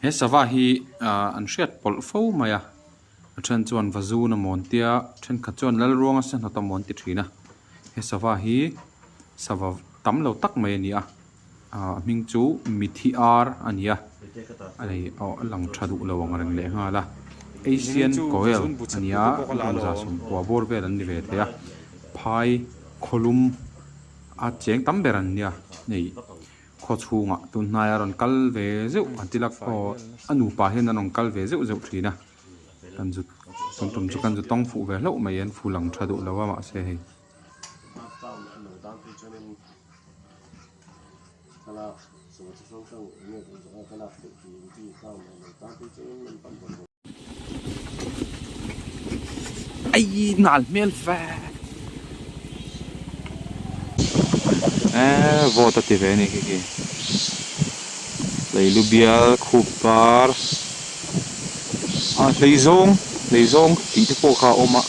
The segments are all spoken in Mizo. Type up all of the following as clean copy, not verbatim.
He sava hi ah an hriat pawlh fo mai a a then chuan va zun a mawn tia thenkhat chuan Lalruanga sangha a mawn ti thin a he sava hi sava tam lo tak mai a ni a ah a hming chu mithi ar a ni a a lei aw a lang tha duh lo ang reng leh nghal a Asian koel a ni a rawng za sawmkua bawr vel an ni ve thei a phai khawlum a cheng tam ber an nia hei khaw chhungah tun hnaiah a rawn kal ve zeuh an ti lak aw a nupa hian an rawn kal ve zeuh zeuh thin a kan zu tun tum chu kan zu tawng fuh ve hlauh mai an fu lang tha duh lo a mahse hei. Ai nal hmel ve eh vote a ti ve a ni khi khi leilu bial khup par ah hlei zawng hlei zawng tih te pawh kha a awm a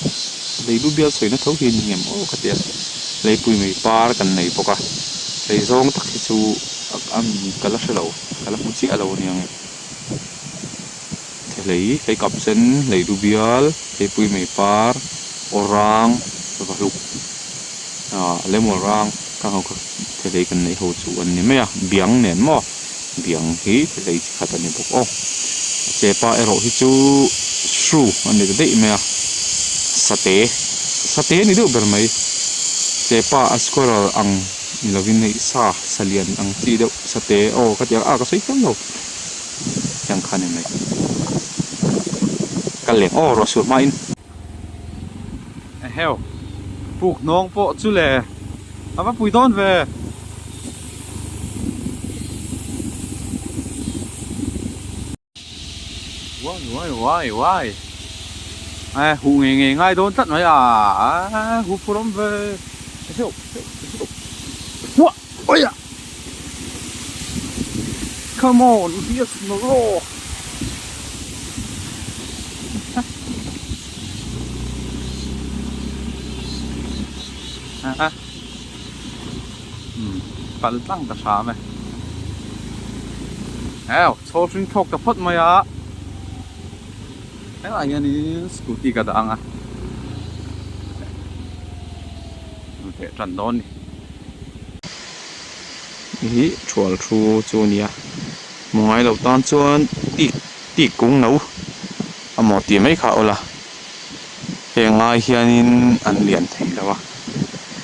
leilu bial sawina tho hi a ni ngem aw ka ti a leipui mai par kan nei bawk a hlei zawng tak hi chu ka la hre lo ka la hmu chiah lo a ni ang e. Hlei, hlei kap sen, hlei du bial, hleipui mei par, aw rang, va hluk ah lemon rang ka ho kha thehlei kan neih ho chu an ni mai a, biang nen maw biang hi thehlei chi khat a ni bawk aw. Chepa erawh hi chu hru a ni ta daih mai a, sate sate a ni deuh ber mai chepa a squirrel ang ni lovin hei sa salian ang chi deuh sate aw ka ti ang a ka sawi thiam lo. Tiang kha ni mai. Kal leng aw ruah sur hma in. Eheu. Puk hnawng pawh chu le. A va pui dawn ve. Uai uai uai uai. Eh huh ngei ngei ngai dawn tlat mai a. Huh phur awm ve. Eheu eheu eheu. Huah Oia! Come on, yes no raw. Pal tlang ta hram e. Ew, chhawl hring thlawk ta phawt mai a. Helaiah hianin scooty ka dah ang a. Teh tan dawn ni. Hi thual thu chu a ni a hmu ngai lo tan chuan tik tik kung no amaw tih mai kha a awlh a heng lai hianin an lian thei lo a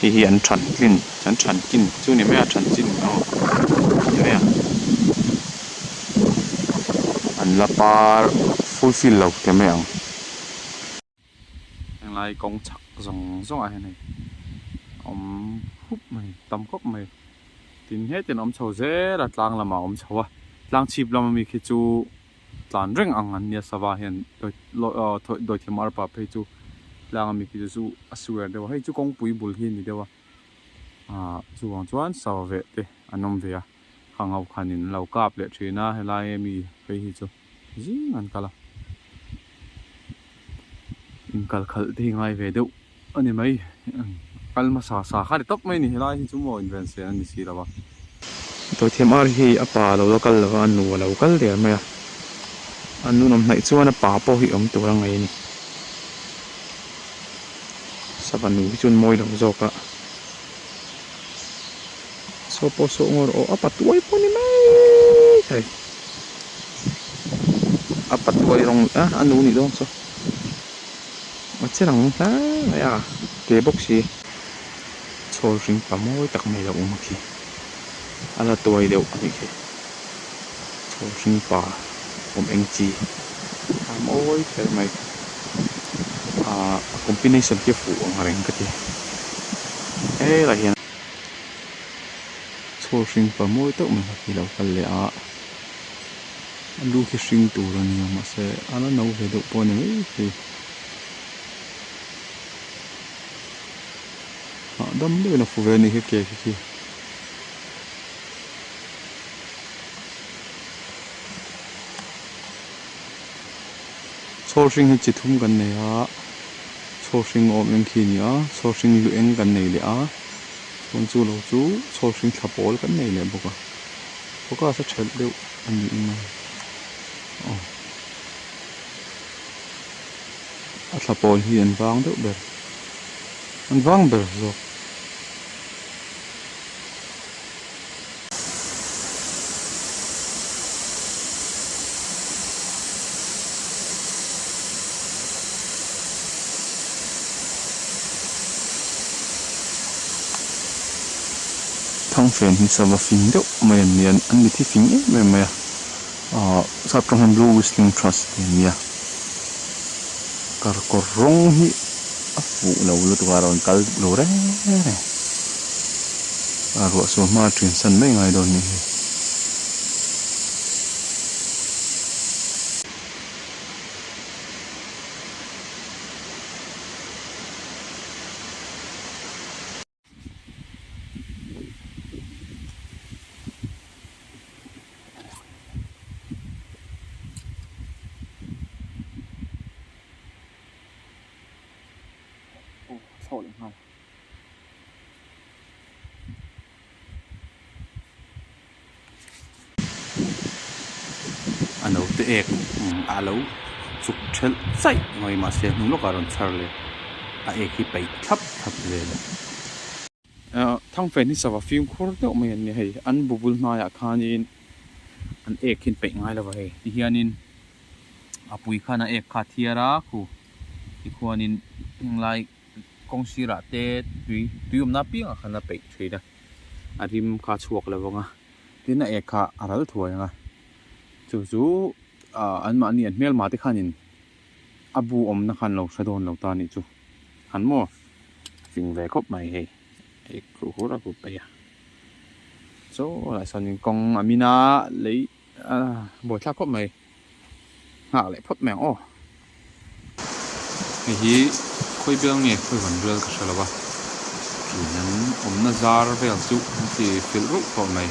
hei hi an than tlin an than kin chu ni mai a than chin aw ni mai a an la par fulfill lo ti mai ang. Henglai kawng chhak zawng zawng ah hian hei awm hup mai tam khawp mai tin hetin awm chho zel a tlang lamah a awm chho a tlang chhip lama mi khi chu tlan reng ang an nia sava hian dawithiam arpa phei chu tlang ami khi chu a suar deuh a hei chu kawngpui bul hi a ni deuh a ah chuvang chuan sava veh te an awm ve a khang ho khanin an lo kap leh thin a helai ami phei hi chu zing an kal a. Inkal khalh te hi ngai ve deuh a ni mai. Kal hmasa sa kha ni tawp mai a ni. Helai hi chu maw inven sen a ni si lo a. Dawithiam ar hi a pa lo la kal lo va, a nu a lo kal der mai a. A nu awm hnaih chuan a pa pawh hi awm tur a ngaih a ni. Sava nu hi chuan mawi lo zawk a. Saw pawh saw ngawr aw a patuai pawh ni mai thei. A patuai rawng a a nu nih dawn saw. A che rang hle mai a ke bawk si. Chhawl hring pa mawi tak mai lo awm a khi. A la tuai deuh a nih khi. Chhawl hring pa awm eng chi a mawi kher mai. Ahh a combination khi a fuh ang reng ka ti. Helaiah hian. Chhawl hring pa mawi teuh mai khi lo kal leh a a lu khi hring tur a nia mahse a la no ve deuh pawh a ni mai thei hahdam deuhin a fu ve a nih hi ke khi khi. Chhawl hring hi chi thum kan nei a chhawl hring awm eng khi a ni a chhawl hring lu eng kan nei leh a. Chuan chu lo chu chhawl hring thla pawl kan nei leh bawk a, focus a thelh deuh a niin a aw a thla pawl hi an vang deuh ber an vang ber zawk. Thangfen hi sava fing deuh mai an nia an mit hi fing em em mai a ahh sap tawng hian blue whistling thrush tih an nia karkawr rawng hi a fuh lo lutuk a rawn kal duh lo reng reng a ruah sual hma a ṭin san mai ngai dawn a nih hi. A naute ek a lo chuk thelh chaih mai mahse a hnu lawkah a rawn chhar leh a ek hi paih thlap thlap zel a. Thangfen hi sava fimkhur deuh mai an ni hei an bu bul hnaiah khanin an ek hi an peih ngai lo va hei tihianin a pui khan a ek kha a thiar a khu tikhuanin henglai kawng sirah te tui tui awmna apiangah khan a peih thin a a rim kha a chhuak lo vang a tin a ek kha a ral thuai ang a chu chu ah anmahni an hmelma te khanin a bu awmna khan lo hre dawn lo ta anih chu han maw fing ve khawp mai hei ek khuh hur a khup peih a chaw lah sawn kawng a min a lei buaithlak khawp mai. Nghak leh phawt mai ang aw. Hei hi khawi bial nge khawi van bial ka hre lo a, ṭin an awmna zar vel chu an ti filh ruh tawh mai.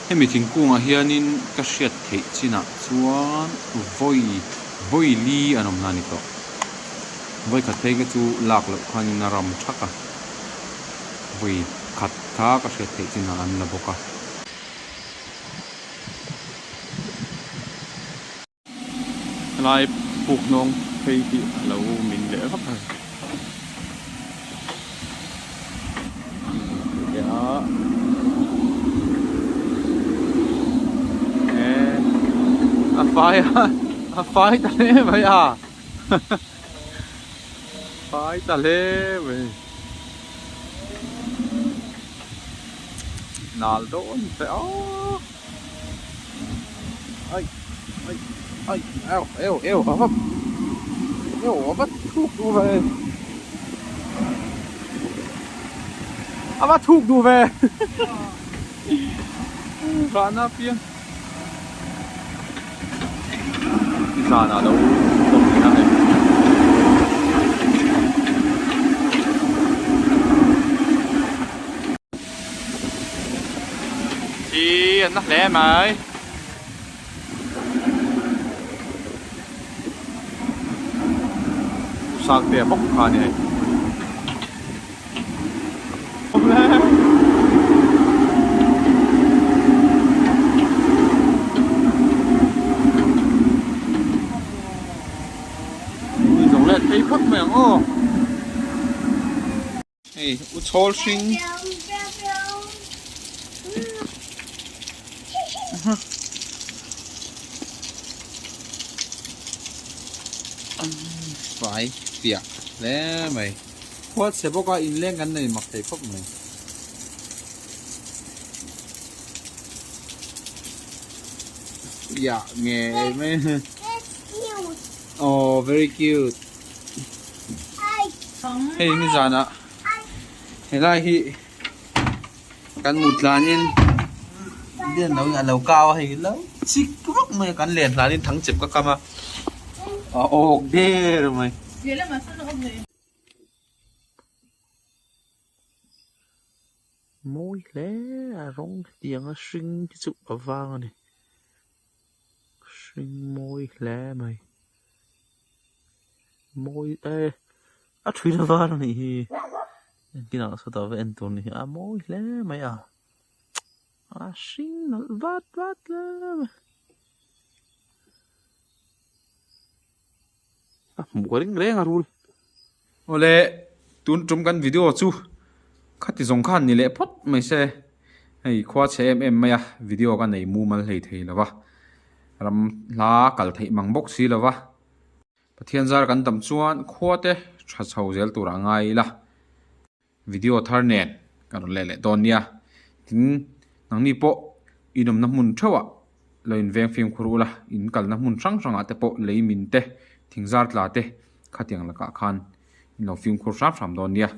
Hemi thingkungah hianin ka hriat theih chinah chuan vawi vawi li an awmna a ni tawh. Vawi khat phei kha chu lak loh khanin a ram thak a, vawi khat kha ka hriat theih chinah an la bawk a. Helai puk hnawng phei hi a lo min leh vak a a fai a a fai ta hle mai a fai ta hle mai. Nal dawn fe a ai ai ai eu eu eu a va eu a va thuk duh ve a va thuk duh ve vahna piang zanah lo awm thin a hei. Hi an na hle mai. Sangtea bawk kha a ni hei. Zawng let phei phawt mai ang aw. Hei u chhawl hring. Fai fiah hle mai. Khuat chhe bawk a inleng kan nei mak thei khawp mai. Fiah ngei mai. Oh very cute. Hei nizanah helai hi kan mut tlanin lian lo in a lo kau a hei lo chik vak mai a kan len hlanin thang chep ka kam a a awk der mai. Mawi hle a rawng hetiang a hring hi chu a vang a ni hring mawi hle mai mawi e a thui la var a nih hi engtin ah sawtah va en tur a ni hi a mawi hle mai a a hring nalh vat vat hle mai a hmuh ka ring reng a rul. Awle tun tum kan video chu khati zawng khan ni leh phawt mai se hei khua chhe em em mai a video ka nei mumal hlei thei lo va ram hla kal theih mang bawk si lo va Pathian zar kan dam chuan khua te tha chho zel tur a ngai ila. Video thar nen kan rawn leh leh dawn nia. Tin, nangni pawh inawmna hmun theuhah lo inveng fimkhur ula, in kalna hmun hrang hrangah te pawh lei min te, thingzar tla te khatiang lakah khan in lo fimkhur hram hram dawn nia.